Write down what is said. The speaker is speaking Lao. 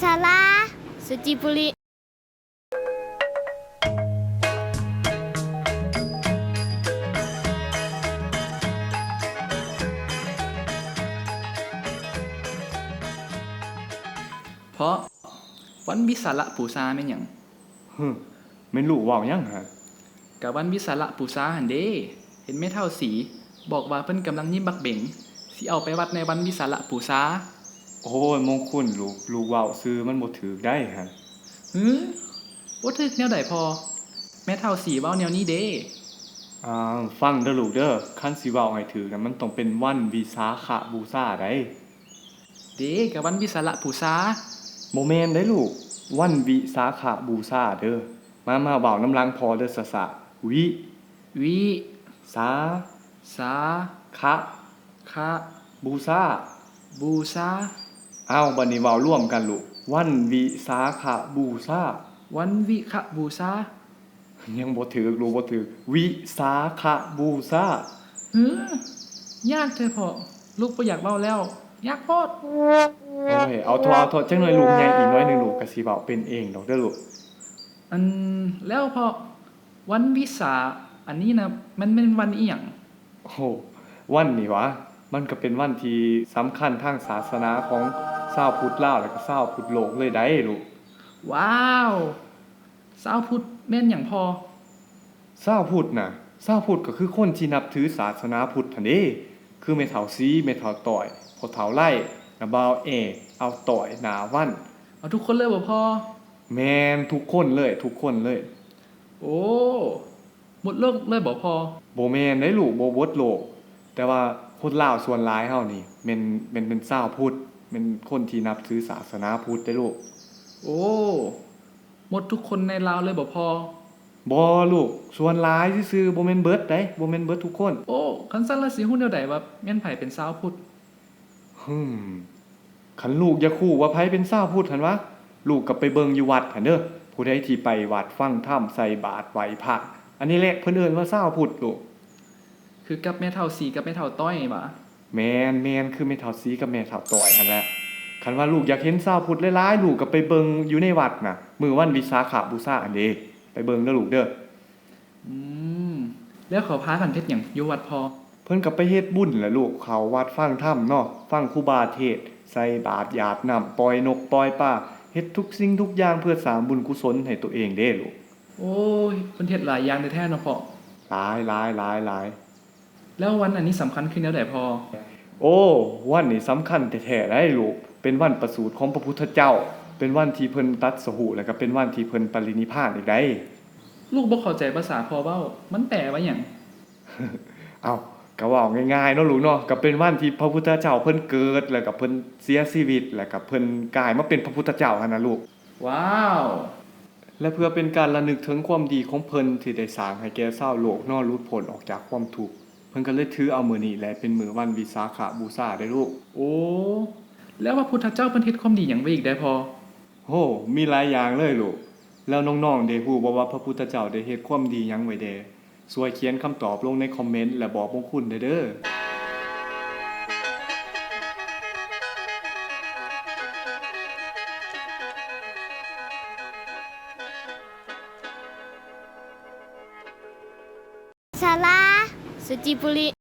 ສາລາ ສຸຈິບຸລິ. ເພາະ ວັນວິສາລະປູຊາແມ່ນຫຍັງ? ຫຶ ແມ່ນລູກເວົ້າຫຍັງຫັ້ນ? ກະວັນວິສາລະປູຊາຫັ້ນເດ້. ເຫັນແມ່ເຖົ້າສີບອກວ່າເພິ່ນກຳລັງຍິບບັກເບັງ ຊິເອົາໄປວັດໃນວັນວິສາລະປູຊາ. ໂອ້ຍ ມົງຄຸນ ລູກ ລູກເວົ້າຊື່ມັນບໍ່ຖືກໃດຫັ້ນ. ຫື ບໍ່ຖືກແນວໃດພໍ່? ແມ່ເຖົ້າສີເວົ້າແນວນີ້ເດ້. ອ່າ ຟັງເດີລູກເດີ, ຄັນຊິເວົ້າໃຫ້ຖືກນະ ມັນຕ້ອງເປັນວັນວິສາຂະບູຊາໃດ. ເດ້ ກະວັນວິສາລະປູຊາ. ບໍ່ແມ່ນເດ້ລູກ, ວັນວິສາຂະບູຊາເດີ. ມາ ມາເວົ້ານຳຫຼັງພໍ່ເດີ ສະສະ. ວິ ວິ ສາ ສາ ຂະ ຂະ ບູຊາ ບູຊາ. ເອົາ ບັດນີ້ເວົ້າລວມກັນລູກ, ວັນວິສາຂະບູຊາ. ວັນວິຂະບູຊາ. ຍັງບໍ່ຖືກລູກ ບໍ່ຖືກ. ວິສາຂະບູຊາ. ຫື ຍາກແທ້ພໍ່, ລູກບໍ່ຢາກເວົ້າແລ້ວ, ຍາກໂພດ. ໂອ້ຍ ເອົາເຖາະ ເອົາເຖາະ, ຈັກໜ້ອຍລູກໃຫຍ່ອີກໜ້ອຍໜຶ່ງ ລູກກະຊິເວົ້າເປັນເອງດອກເດີລູກ. ອັນ ແລ້ວພໍ່ ວັນວິສາອັນນີ້ນະ ມັນແມ່ນວັນອີ່ຫຍັງ? ໂອ້ ວັນນີ້ຫວາ? ມັນກະເປັນວັນທີ່ສຳຄັນທາງສາສະໜາຂອງຊາວພຸດລາວ ແລະກະຊາວພຸດໂລກເລີຍໃດ໋ລູກ. ວ້າວ ຊາວພຸດແມ່ນຫຍັງພໍ່? ຊາວພຸດນະ ຊາວພຸດກະຄືຄົນທີ່ນັບຖືສາສະໜາພຸດຫັ້ນເດ້ ຄືແມ່ເຖົ້າສີ ແມ່ເຖົ້າຕ້ອຍ ພໍ່ເຖົ້າໄລ ນ້າບ່າວແອ ອາວຕ້ອຍ ນ້າວັນ. ເອົາທຸກຄົນເລີຍບໍ່ພໍ່? ແມ່ນ ທຸກຄົນເລີຍ ທຸກຄົນເລີຍ. ໂອ້ ໝົດໂລກເລີຍບໍ່ພໍ່? ບໍ່ແມ່ນເດ້ລູກ ບໍ່ໝົດໂລກ, ແຕ່ວ່າຄົນລາວສ່ວນຫຼາຍເຮົານີ້ແມ່ນ ແມ່ນ ແມ່ນຊາວພຸດ ແມ່ນຄົນທີ່ນັບຖືສາສະໜາພຸດເດ້ລູກ. ໂອ້ ໝົດທຸກຄົນໃນລາວເລີຍບໍ່ພໍ່? ບໍ່ລູກ ສ່ວນຫຼາຍຊື່ໆ ບໍ່ແມ່ນເບິດໃດ໋ ບໍ່ແມ່ນເບິດທຸກຄົນ. ໂອ້ ຄັນຊັ້ນລະຊິຮູ້ແນວໃດວ່າແມ່ນໃຜເປັນຊາວພຸດ? ຫຶມ ຄັນລູກຢາກຮູ້ວ່າໃຜເປັນຊາວພຸດຫັ້ນຫວາ ລູກກະໄປເບິ່ງຢູ່ວັດຫັ້ນເດີ. ຜູ້ໃດທີ່ໄປວັດຟັງທຳ ໃສ່ບາດ ໄຫວ້ພະ ອັນນີ້ແຫຼະເພິ່ນເອີ້ນວ່າຊາວພຸດລູກ. ຄືກັບແມ່ເຖົ້າສີກັບແມ່ເຖົ້າຕ້ອຍຫວາ? ແມ່ນໆ ຄືແມ່ເຖົ້າສີກັບແມ່ເຖົ້າຕ້ອຍຫັ້ນແຫຼະ. ຄັນວ່າລູກຢາກເຫັນຊາວພຸດຫຼາຍໆ ລູກກະໄປເບິ່ງຢູ່ໃນວັດນະ ມື້ວັນວິສາຂະບູຊາຫັ້ນເດ. ໄປເບິ່ງເດີລູກເດີ. ອືມ ແລ້ວເຂົາພາກັນເຮັດຫຍັງຢູ່ວັດພໍ່? ເພິ່ນກະໄປເຮັດບຸນແຫຼະລູກ ເຂົ້າວັດຟັງທຳເນາະ ຟັງຄູບາເທດ ໃສ່ບາດ ຢາດນ້ຳ ປ່ອຍນົກປ່ອຍປາ ເຮັດທຸກສິ່ງທຸກຢ່າງເພື່ອສ້າງບຸນກຸສົນໃຫ້ໂຕເອງເດ້ລູກ. ໂອ້ຍ ເພິ່ນເຮັດຫຼາຍຢ່າງແທ້ໆເນາະພໍ່. ຫຼາຍໆໆ. ແລ້ວວັນອັນນີ້ສຳຄັນຄືແນວໃດພໍ່? ໂອ້ ວັນນີ້ສຳຄັນແທ້ໆໃດ໋ລູກ, ເປັນວັນປະສູດຂອງພະພຸດທະເຈົ້າ, ເປັນວັນທີ່ເພິ່ນຕັດສະຮູ້ ແລ້ວກະເປັນວັນທີ່ເພິ່ນປະລິນິພານອີກໃດ໋. ລູກບໍ່ເຂົ້າໃຈພາສາພໍ່ເວົ້າ, ມັນແປວ່າຫຍັງ? ເອົ້າ, ກະເວົ້າງ່າຍໆເນາະລູກເນາະ, ກະເປັນວັນທີ່ພະພຸດທະເຈົ້າເພິ່ນເກີດ ແລ້ວກະເພິ່ນເສຍຊີວິດ ແລ້ວກະເພິ່ນກາຍມາເປັນພະພຸດທະເຈົ້າຫັ້ນນະລູກ. ວ້າວ! ແລະເພື່ອເປັນການລະນຶກເຖິງຄວາມດີຂອງເພິ່ນທີ່ໄດ້ສ້າງໃຫ້ແກ່ຊາວໂລກເນາະ ຫຼຸດພົ້ນອອກຈາກຄວາມທຸກ, ເພິ່ນກະເລີຍຖືເອົາມື້ນີ້ແຫຼະເປັນມື້ວັນວິສາຂະບູຊາເດ້ລູກ. ໂອ້ ແລ້ວພະພຸດທະເຈົ້າເພິ່ນເຮັດຄວາມດີຫຍັງໄວ້ອີກແດ່ພໍ່? ໂອ້ ມີຫຼາຍຢ່າງເລີຍລູກ. ແລ້ວນ້ອງໆໄດ້ຮູ້ບໍ່ວ່າພະພຸດທະເຈົ້າໄດ້ເຮັດຄວາມດີຫຍັງໄວ້ແດ່? ຊ່ວຍຂຽນຄຳຕອບລົງໃນຄອມເມັນ ແລະບອກບຸນຄຸນແດ່ເດີ. ສາລາ ສຸຈິບຸລິ.